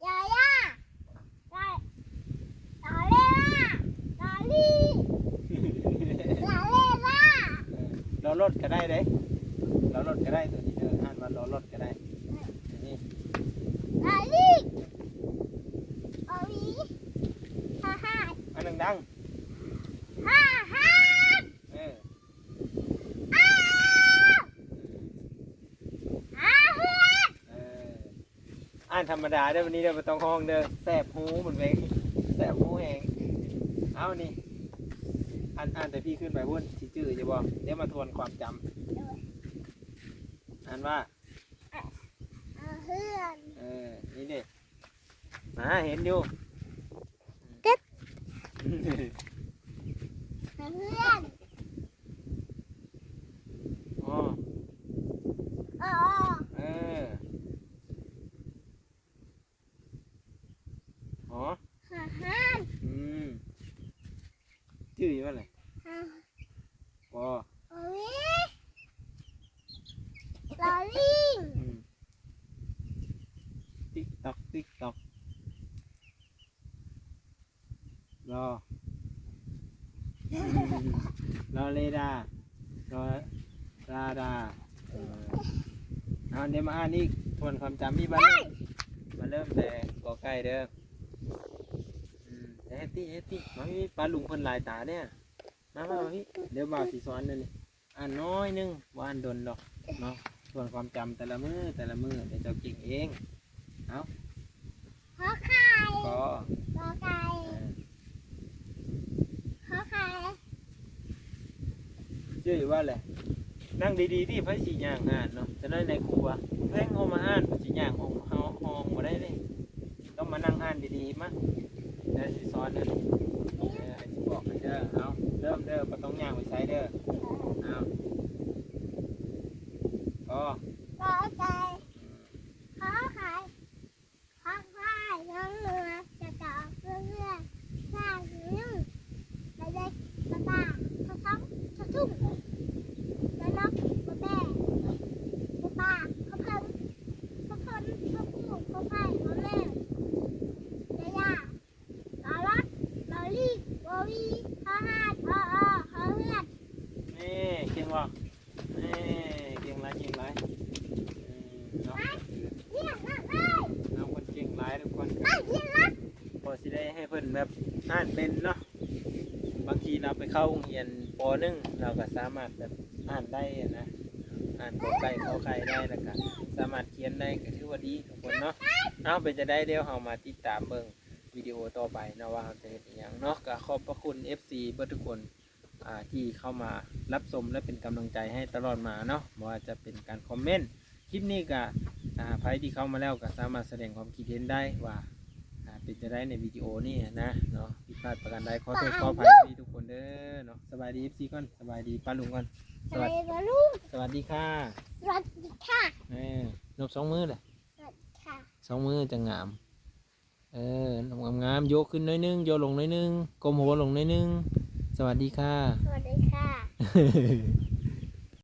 ຢາຢາ ດອ ດອເລລາ ດອລີ ດອເລລາ ເອີ ລໍລົດກະໄດ້ເດ້ ລໍລົດກະໄດ້ ໂຕນີ້ເດີ ອ່ານວ່າລໍລົດກະໄດ້ ນີ້ ດອລີ ອອວີ ຮາຮາ ອັນດັງໆ ຮາຮາ ເອີ ອາ ອາເຮືອນ ເອີ ອ່ານທຳມະດາເດີ ວັນນີ້ເດີ ບໍ່ຕ້ອງຮ້ອງເດີ ແສບຫູ ມັນເວງ ແສບຫູແຮງ. ເອົາ ນີ້ ອ່ານ ອ່ານແຕ່ພີ້ຂຶ້ນໄປພຸ້ນ ຊິຈື່ຢູ່ບໍ່? ດຽວມາທວນຄວາມຈຳ ໂດຍ ອ່ານວ່າ ອາ ອາເຮືອນ ເອີ ນີ້ເດ້ ມາ ເຫັນຢູ່ ເຈັດ ອາເຮືອນ ອໍ ອໍ ອໍ ເອີ ຫໍ ຫາຫານ ອືມ ຈື່ຢູ່ບໍ່ລະ? ຫາ ກໍ ອອວີ ລອລີງ ອືມ ຕິກຕອກ ຕິກຕອກ ລໍ ລໍເລດາ ລໍລາດາ ເອີ ເອົາ ດຽວມາອ່ານອີກ ທວນຄວາມຈຳອີກບາດໜຶ່ງ ມາເລີ່ມແຕ່ ກ ໄກ່ ເດີ ອືມ ເຮັດຕິ ເຮັດຕິ ມາ ມີປ້າລຸງເພິ່ນຫຼາຍຕາເດ້ ມາ ມາ ມາພີ້ ດຽວບ່າວຊິສອນອັນນີ້ ອ່ານໜ້ອຍໜຶ່ງ ບໍ່ອ່ານດົນດອກເນາະ ທວນຄວາມຈຳແຕ່ລະມື້ ແຕ່ລະມື້ ດຽວເຈົ້າເກັ່ງເອງ. ເອົາ ຂໍໄຂ່ ກໍ ກອໄກ່ ເອີ ຂໍໄຂ່ ຊື່ວ່າແຫຼະ ນັ່ງດີໆຕິ ໃຜຊິຍ່າງອ່ານເນາະ ຈະໄດ້ໃນຄູວ່າ ແພງເຮົາມາອ່ານ ຊິຍ່າງຫ້ອງ ເຮົາຫ້ອງບໍ່ໄດ້ເດ້ ຕ້ອງມານັ່ງອ່ານດີໆ ມາ ດຽວຊິສອນເດີ ເອີ ຊິບອກໃຫ້ເດີ ເອົາ ເລີ່ມເດີ ບໍ່ຕ້ອງຍ່າງໄປໃສເດີ ເອົາ ກໍ ກອໄກ່ ຂໍໄຂ່ ຄວາຍ ງໍງົວ ຈອຈອ ເຮືອເຮືອ ຊາງໜູ ດອເດັກ ປະປາ ພໍທອງ ທໍທຸງ ລະນົກ ບໍ່ແປ ບໍ່ປາ ພໍເຜິ້ງ ພໍພົນ ພໍພູ ພໍໄພ ບໍ່ແມວ ຢາຢາ ລອລົດ ລໍລີ ວໍວີ ຮອຫານ ອອອ ຮອເຮືອນ. ນີ້ ເກັ່ງບໍ່? ນີ້ ເກັ່ງຫຼາຍ ເກັ່ງຫຼາຍ ເອີ ເນາະ ເກັ່ງຫຼາຍ ເອົາ ເພິ່ນເກັ່ງຫຼາຍທຸກຄົນ ເອີ ເກັ່ງຫຼາຍ ພໍຊິໄດ້ໃຫ້ເພິ່ນແບບອ່ານເປັນເນາະ ບາງທີລາວໄປເຂົ້າໂຮງຮຽນ ປໍໜຶ່ງ ລາວກໍສາມາດແບບອ່ານໄດ້ນະ ອ່ານ ກ ໄກ່ ຂໍໄຂ່ ໄດ້ ແລ້ວກໍສາມາດຂຽນໄດ້ ກໍຖືວ່າດີທຸກຄົນເນາະ. ເອົາ ເປັນຈັ່ງໃດ ດຽວເຮົາມາຕິດຕາມເບິ່ງ ວິດີໂອຕໍ່ໄປເນາະ ວ່າເຮົາຈະເຮັດອີ່ຫຍັງເນາະ. ກໍຂອບພະຄຸນເອັຟຊີເບິດທຸກຄົນ ອ່າ ທີ່ເຂົ້າມາຮັບຊົມ ແລະ ເປັນກຳລັງໃຈໃຫ້ຕະຫຼອດມາເນາະ ບໍ່ວ່າຈະເປັນການຄອມເມັນຄລິບນີ້ ກໍ ອ່າ ໃຜທີ່ເຂົ້າມາແລ້ວກໍສາມາດສະແດງຄວາມຄິດເຫັນໄດ້ວ່າ ອ່າ ເປັນຈັ່ງໃດໃນວິດີໂອນີ້ນະເນາະ. ຜິດພາດປະການໃດ ຂໍໂທດຂໍອະໄພທີ່ທຸກຄົນເດີເນາະ. ສະບາຍດີເອັຟຊີກ່ອນ ສະບາຍດີປ້າລຸງກ່ອນ ສະບາຍດີປ້າລຸງ ສະຫວັດດີຄ່ະ ສະຫວັດດີຄ່ະ ເອີ ນົບສອງມືເດີ ສະຫວັດດີຄ່ະ ສອງມືຈັ່ງງາມ. ເອີ ງາມໆ ໂຍກຂຶ້ນໜ້ອຍໜຶ່ງ ໂຍກລົງໜ້ອຍໜຶ່ງ ກົ້ມຫົວລົງໜ້ອຍໜຶ່ງ. ສະຫວັດດີຄ່ະ ສະຫວັດດີຄ່ະ.